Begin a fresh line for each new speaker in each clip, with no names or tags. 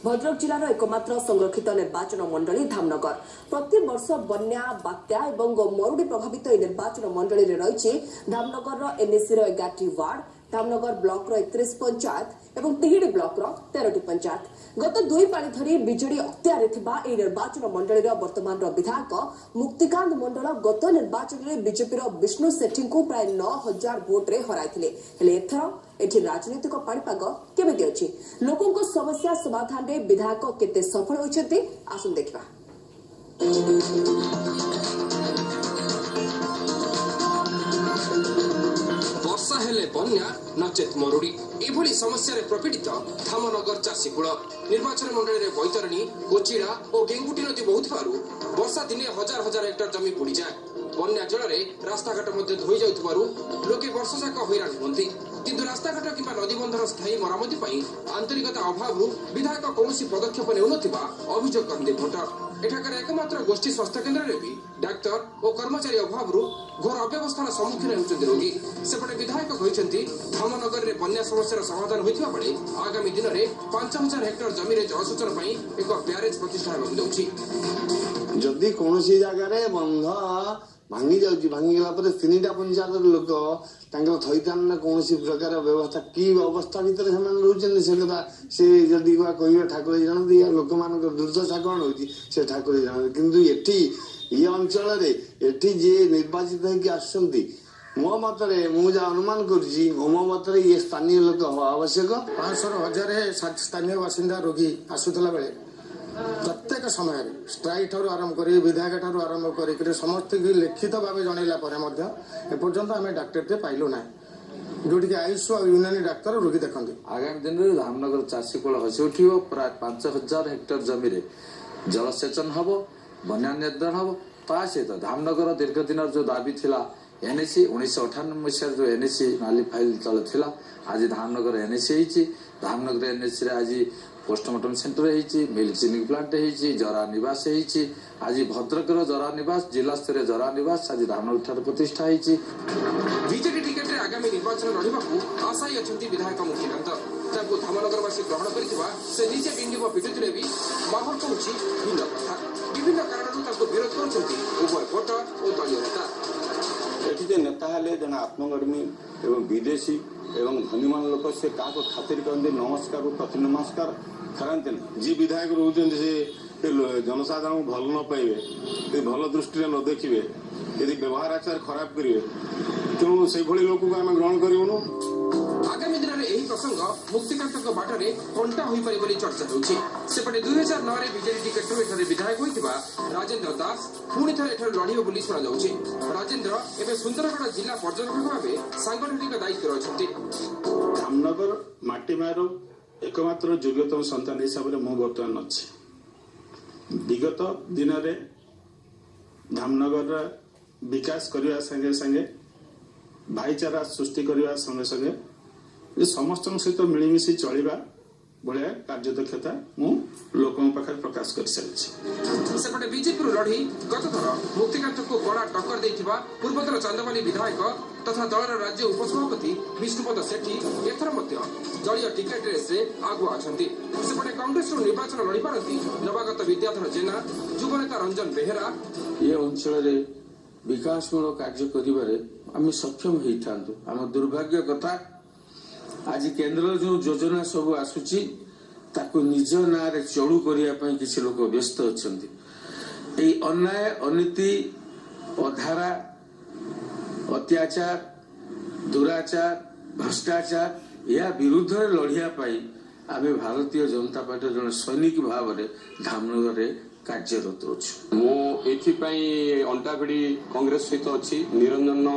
ଭଦ୍ରକ ଜିଲ୍ଲାର ଏକମାତ୍ର ସଂରକ୍ଷିତ ନିର୍ବାଚନ ମଣ୍ଡଳୀ ଧାମନଗର। ପ୍ରତିବର୍ଷ ବନ୍ୟା, ବାତ୍ୟା ଏବଂ ମରୁଡ଼ି ପ୍ରଭାବିତ ଏହି ନିର୍ବାଚନ ମଣ୍ଡଳୀରେ ରହିଛି ଧାମନଗରର ଏନ୍ଏସିର 11ଟି ୱାର୍ଡ, ଧାମନଗର ବ୍ଲକର 31 ପଞ୍ଚାୟତ ଏବଂ ତିହିଡି ବ୍ଲକର 13ଟି ପଞ୍ଚାୟତ। ଗତ ଦୁଇ ପାଳି ଧରି ବିଜେଡି ଅକ୍ତିଆରରେ ଥିବା ଏହି ନିର୍ବାଚନ ମଣ୍ଡଳୀର ବର୍ତ୍ତମାନର ବିଧାୟକ ମୁକ୍ତିକାନ୍ତ ମଣ୍ଡଳ ଗତ ନିର୍ବାଚନରେ ବିଜେପିର ବିଷ୍ଣୁ ସେଠୀଙ୍କୁ ପ୍ରାୟ 9000 ଭୋଟରେ ହରାଇଥିଲେ। ହେଲେ ଏଥର ଏଠି ରାଜନୈତିକ ପାଣିପାଗ କେମିତି ଅଛି, ଲୋକଙ୍କ ସମସ୍ୟା ସମାଧାନରେ ବିଧାୟକ କେତେ ସଫଳ ହୋଇଛନ୍ତି, ଆସନ୍ତୁ ଦେଖିବା।
ବର୍ଷା ହେଲେ ବନ୍ୟା, ନଚେତ୍ ମରୁଡ଼ି, ଏଭଳି ସମସ୍ୟାରେ ପ୍ରପୀଡ଼ିତ ଧାମନଗର ଚାଷୀକୂଳ। ନିର୍ବାଚନ ମଣ୍ଡଳୀରେ ବୈତରଣୀ, କୋଚିଳା ଓ ଗେଙ୍ଗୁଟି ନଦୀ ବହୁଥିବାରୁ ବର୍ଷା ଦିନେ ହଜାର ହଜାର ହେକ୍ଟର ଜମି ବୁଡ଼ିଯାଏ। ବନ୍ୟା ଜଳରେ ରାସ୍ତାଘାଟ ମଧ୍ୟ ଧୋଇ ଯାଉଥିବାରୁ ଲୋକେ ବର୍ଷଯାକ ହଇରାଣ ହୁଅନ୍ତି। କିନ୍ତୁ ରାସ୍ତାଘାଟ କିମ୍ବା ନଦୀବନ୍ଧର ସ୍ଥାୟୀ ମରାମତି ପାଇଁ ଆନ୍ତରିକତା ଅଭାବରୁ ବିଧାୟକ କୌଣସି ପଦକ୍ଷେପ ନେଉନଥିବା ଅଭିଯୋଗ କରନ୍ତି ଭୋଟର। ଏଠାକାର ଏକମାତ୍ର ଗୋଷ୍ଠୀ ସ୍ୱାସ୍ଥ୍ୟ କେନ୍ଦ୍ରରେ ବି ଡାକ୍ତର ଓ କର୍ମଚାରୀ ଅଭାବରୁ ଘୋର ଅବ୍ୟବସ୍ଥାର ସମ୍ମୁଖୀନ ହେଉଛନ୍ତି ରୋଗୀ। ସେପଟେ ବିଧାୟକ କହିଛନ୍ତି, ଧାମନଗରରେ ବନ୍ୟା ସମସ୍ୟାର ସମାଧାନ ହୋଇଥିବା ବେଳେ ଆଗାମୀ ଦିନରେ 5000 ହେକ୍ଟର ଜମିରେ ଜଳସେଚନ ପାଇଁ ଏକ ବ୍ୟାରେଜ ପ୍ରତିଷ୍ଠା ହେବାକୁ ଯାଉଛି।
ଯଦି କୌଣସି ଜାଗାରେ ବନ୍ଧ ଭାଙ୍ଗି ଯାଉଛି, ଭାଙ୍ଗିଗଲା ପରେ ତିନିଟା ପଞ୍ଚାୟତର ଲୋକ ତାଙ୍କର ଥଇଥାନର କୌଣସି ପ୍ରକାର ବ୍ୟବସ୍ଥା, କି ଅବସ୍ଥା ଭିତରେ ସେମାନେ ରହୁଛନ୍ତି, ସେ କଥା ସେ ଯଦି ବା କହିବେ ଠାକୁର ଜାଣନ୍ତି, ଆଉ ଲୋକମାନଙ୍କର ଦୁର୍ଦ୍ଦଶା କ'ଣ ହଉଛି ସେ ଠାକୁର ଜାଣନ୍ତି। କିନ୍ତୁ ଏଠି ଏ ଅଞ୍ଚଳରେ ଏଠି ଯିଏ ନିର୍ବାଚିତ ହେଇକି ଆସୁଛନ୍ତି, ମୋ ମତରେ, ମୁଁ ଯାହା ଅନୁମାନ କରୁଛି, ମୋ ମତରେ ଇଏ ସ୍ଥାନୀୟ ଲୋକ ହବା ଆବଶ୍ୟକ।
500ରୁ 1000 ସ୍ଥାନୀୟ ବାସିନ୍ଦା ରୋଗୀ ଆସୁଥିଲା ବେଳେ ପ୍ରତ୍ୟେକ ସମୟରେ ଷ୍ଟ୍ରାଇକ୍ ଠାରୁ ଆରମ୍ଭ କରି, ବିଧାୟକ ଠାରୁ ଆରମ୍ଭ କରିକିରି ସମସ୍ତଙ୍କୁ ଲିଖିତ ଭାବେ ଜଣାଇଲା ପରେ ମଧ୍ୟ ଏପର୍ଯ୍ୟନ୍ତ ଆମେ ଡାକ୍ତରଟେ ପାଇଲୁ ନାହିଁ, ଯୋଉଠିକି ଆୟୁଷ ଆଉ ୟୁନାନି ଡାକ୍ତର ରୋଗୀ ଦେଖନ୍ତି।
ଆଗାମୀ ଦିନରେ ଧାମନଗର ଚାଷୀ କୂଳ ହସି ଉଠିବ। ପ୍ରାୟ 5000 ହେକ୍ଟର ଜମିରେ ଜଳସେଚନ ହବ, ବନ୍ୟା ନିୟନ୍ତ୍ରଣ ହବ। ତା ସହିତ ଧାମନଗର ଦୀର୍ଘ ଦିନର ଯୋଉ ଦାବି ଥିଲା ଏନ୍ଏସି, 1998 ମସିହାରେ ଯୋଉ ଏନ୍ଏସି ନାଲି ଫାଇଲ ତଳେ ଥିଲା, ଆଜି ଧାମନଗର ଏନ୍ଏସି ହେଇଛି। ଧାମନଗର ଏନ୍ଏସିରେ ଆଜି ପୋଷ୍ଟମର୍ଟମ ସେଣ୍ଟର ହେଇଛି, ମିଲ୍କ ଚିନିଂ ପ୍ଲାଣ୍ଟ ହେଇଛି, ଜରା ନିବାସ ହେଇଛି। ଆଜି ଭଦ୍ରକର ଜରା ନିବାସ, ଜିଲ୍ଲା ସ୍ତରୀୟ ଜରା ନିବାସ ଆଜି ଧାମନଗର ଠାରେ ପ୍ରତିଷ୍ଠା ହେଇଛି।
ବିଜେଡି ଟିକେଟରେ ଆଗାମୀ ନିର୍ବାଚନ ଲଢ଼ିବାକୁ ଆଶାୟୀ ଅଛନ୍ତି ବିଧାୟକ ମୁକ୍ତିକାନ୍ତ। ତାଙ୍କୁ ଧାମନଗରବାସୀ ଗ୍ରହଣ କରିଥିବା ସେ ନିଜେ ଡିଣ୍ଡିମ ପିଟୁଥିଲେ ବି ମାହୋଲ କହୁଛି ଭିନ୍ନ କଥା। ବିଭିନ୍ନ କାରଣରୁ ତାଙ୍କୁ ବିରୋଧ କରୁଛନ୍ତି ଉଭୟ ଭୋଟର ଓ ଦଳୀୟ ନେତା।
ଏଠି ଯେ ନେତା ହେଲେ ଜଣେ ଆତ୍ମଗର୍ମୀ ଏବଂ ବିଦେଶୀ ଏବଂ ଧନୀମାନ ଲୋକ, ସେ କାହାକୁ ଖାତିର କରନ୍ତି, ନମସ୍କାରକୁ ପ୍ରତି ନମସ୍କାର କରନ୍ତିନି।
ଯିଏ ବିଧାୟକ ରହୁଛନ୍ତି, ସେ ଜନସାଧାରଣଙ୍କୁ ଭଲ ନ ପାଇବେ, ଯଦି ଭଲ ଦୃଷ୍ଟିରେ ନ ଦେଖିବେ, ଯଦି ବ୍ୟବହାର ଆଚାର ଖରାପ କରିବେ, ତେଣୁ ସେଇଭଳି ଲୋକକୁ ଆମେ ଗ୍ରହଣ କରିବୁନୁ।
ଆଗାମୀ ଦିନରେ ଏହି ପ୍ରସଙ୍ଗ ମୁକ୍ତିକାନ୍ତଙ୍କ ବାଟରେ କଣ୍ଟା ହୋଇପାରେ ବୋଲି ଚର୍ଚ୍ଚା ହେଉଛି। ସେପଟେ 2009ରେ ବିଜେଡି ଟିକେଟରୁ ଏଠାରେ ବିଧାୟକ ହୋଇଥିବା ରାଜେନ୍ଦ୍ର ଦାସ ପୁଣି ଥରେ ଏଠାରୁ ଲଢ଼ିବେ ବୋଲି ଶୁଣାଯାଉଛି। ରାଜେନ୍ଦ୍ର ଏବେ ସୁନ୍ଦରଗଡ଼ ଜିଲ୍ଲା ପର୍ଯ୍ୟବେକ୍ଷକ ଭାବେ ସାଂଗଠନିକ ଦାୟିତ୍ୱରେ ଅଛନ୍ତି।
ଧାମନଗର ମାଟିମାର ଏକମାତ୍ର ଯୋଗ୍ୟତମ ସନ୍ତାନ ହିସାବରେ ମୁଁ ବର୍ତ୍ତମାନ ଅଛି। ବିଗତ ଦିନରେ ଧାମନଗରର ବିକାଶ କରିବା ସାଙ୍ଗେ ସାଙ୍ଗେ, ଭାଇଚାରା ସୃଷ୍ଟି କରିବା ସଙ୍ଗେ ସଙ୍ଗେ ଯେ ସମସ୍ତଙ୍କ ସହିତ ମିଳିମିଶି ଚଳିବା ଭଳିଆ କାର୍ଯ୍ୟଦକ୍ଷତା ମୁଁ ଲୋକଙ୍କ ପାଖରେ ପ୍ରକାଶ କରିସାରିଛି।
ସେପଟେ ବିଜେପିରୁ ଲଢ଼ି ଗତଥର ମୁକ୍ତିକାନ୍ତଙ୍କୁ କଡ଼ା ଟକ୍କର ଦେଇଥିବା ପୂର୍ବତନ ଚାନ୍ଦବାଲି ବିଧାୟକ ତଥା ଦଳର ରାଜ୍ୟ ଉପସଭାପତି ବିଷ୍ଣୁପଦ ସେଠୀ ଏଥର ମଧ୍ୟ ଦଳୀୟ ଟିକେଟ ରେସ୍ରେ ଆଗୁଆ ଅଛନ୍ତି। ସେପଟେ କଂଗ୍ରେସରୁ ନିର୍ବାଚନ ଲଢ଼ିପାରନ୍ତି ନବାଗତ ବିଦ୍ୟାଧର ଜେନା, ଯୁବନେତା ରଞ୍ଜନ ବେହେରା।
ଏ ଅଞ୍ଚଳରେ ବିକାଶମୂଳକ କାର୍ଯ୍ୟ କରିବାରେ ଆମେ ସକ୍ଷମ ହେଇଥାନ୍ତୁ। ଆମ ଦୁର୍ଭାଗ୍ୟ କଥା, ଆଜି କେନ୍ଦ୍ରର ଯେଉଁ ଯୋଜନା ସବୁ ଆସୁଛି, ତାକୁ ନିଜ ନାଁରେ ଚଳୁ କରିବା ପାଇଁ କିଛି ଲୋକ ବ୍ୟସ୍ତ ଅଛନ୍ତି। ଏଇ ଅନ୍ୟାୟ, ଅନୀତି, ଅଧାରା, ଅତ୍ୟାଚାର, ଦୁରାଚାର, ଭ୍ରଷ୍ଟାଚାର, ଏହା ବିରୁଦ୍ଧରେ ଲଢ଼ିବା ପାଇଁ ଆମେ ଭାରତୀୟ ଜନତା ପାର୍ଟିର ଜଣେ ସୈନିକ ଭାବରେ ଧାମନଗରରେ କାର୍ଯ୍ୟରତ ଅଛୁ।
ମୁଁ ଏଥିପାଇଁ ଅଣ୍ଟା ଭିଡ଼ି କଂଗ୍ରେସ ସହିତ ଅଛି। ନିରଞ୍ଜନ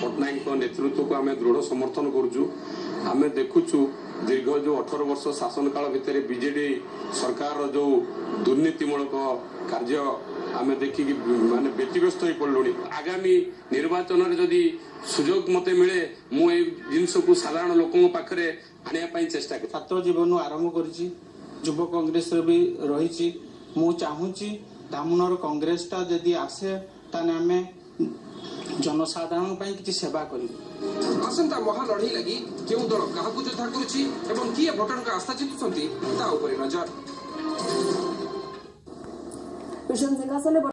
ପଟ୍ଟନାୟକଙ୍କ ନେତୃତ୍ୱକୁ ଆମେ ଦୃଢ଼ ସମର୍ଥନ କରୁଛୁ। ଆମେ ଦେଖୁଛୁ, ଦୀର୍ଘ ଯୋଉ 18 ବର୍ଷ ଶାସନ କାଳ ଭିତରେ ବିଜେଡି ସରକାରର ଯୋଉ ଦୁର୍ନୀତିମୂଳକ କାର୍ଯ୍ୟ ଆମେ ଦେଖିକି ମାନେ ବ୍ୟତିବ୍ୟସ୍ତ ହେଇ ପଡ଼ିଲୁଣି। ଆଗାମୀ ନିର୍ବାଚନରେ ଯଦି ସୁଯୋଗ ମୋତେ ମିଳେ, ମୁଁ ଏଇ ଜିନିଷକୁ ସାଧାରଣ ଲୋକଙ୍କ ପାଖରେ ଆଣିବା ପାଇଁ ଚେଷ୍ଟା କରିବି।
ଛାତ୍ର ଜୀବନରୁ ଆରମ୍ଭ କରିଛି, ଯୁବ କଂଗ୍ରେସରେ ବି ରହିଛି। ମୁଁ ଚାହୁଁଛି ଧାମନଗର କଂଗ୍ରେସଟା ଯଦି ଆସେ, ତାହେଲେ ଆମେ ଜନସାଧାରଣଙ୍କ ପାଇଁ କିଛି ସେବା କରିବୁ।
ଆସନ୍ତା ମହା ଲଢ଼େଇ ଲାଗି କେଉଁ ଦଳ କାହାକୁ ଯୋଦ୍ଧା କରୁଛି ଏବଂ କିଏ ଭୋଟରଙ୍କ ଆସ୍ଥା ଜିତୁଛନ୍ତି, ତା ଉପରେ ନଜର।
ମିଶନ ସିଂହାସନରେ।